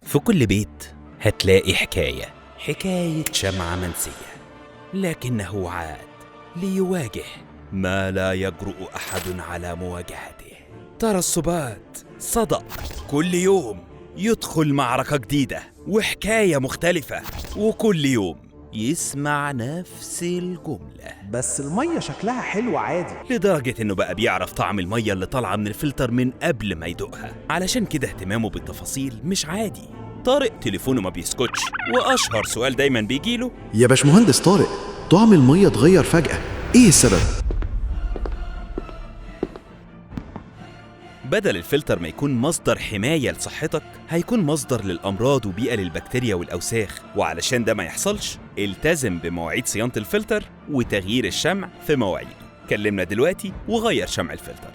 في كل بيت هتلاقي حكاية، حكاية شمعة منسية، لكنه عاد ليواجه ما لا يجرؤ أحد على مواجهته. ترسبات، صدأ، كل يوم يدخل معركة جديدة وحكاية مختلفة، وكل يوم يسمع نفس الجملة. بس المية شكلها حلو عادي، لدرجة إنه بقى بيعرف طعم المية اللي طالعة من الفلتر من قبل ما يدوقها. علشان كده اهتمامه بالتفاصيل مش عادي. طارق تليفونه ما بيسكتش، وأشهر سؤال دايما بيجيله: يا باشمهندس طارق، طعم المية اتغير فجأة، ايه السبب؟ بدل الفلتر ما يكون مصدر حماية لصحتك، هيكون مصدر للأمراض وبيئة للبكتيريا والأوساخ. وعلشان ده ما يحصلش، التزم بمواعيد صيانة الفلتر وتغيير الشمع في مواعيده. كلمنا دلوقتي وغير شمع الفلتر.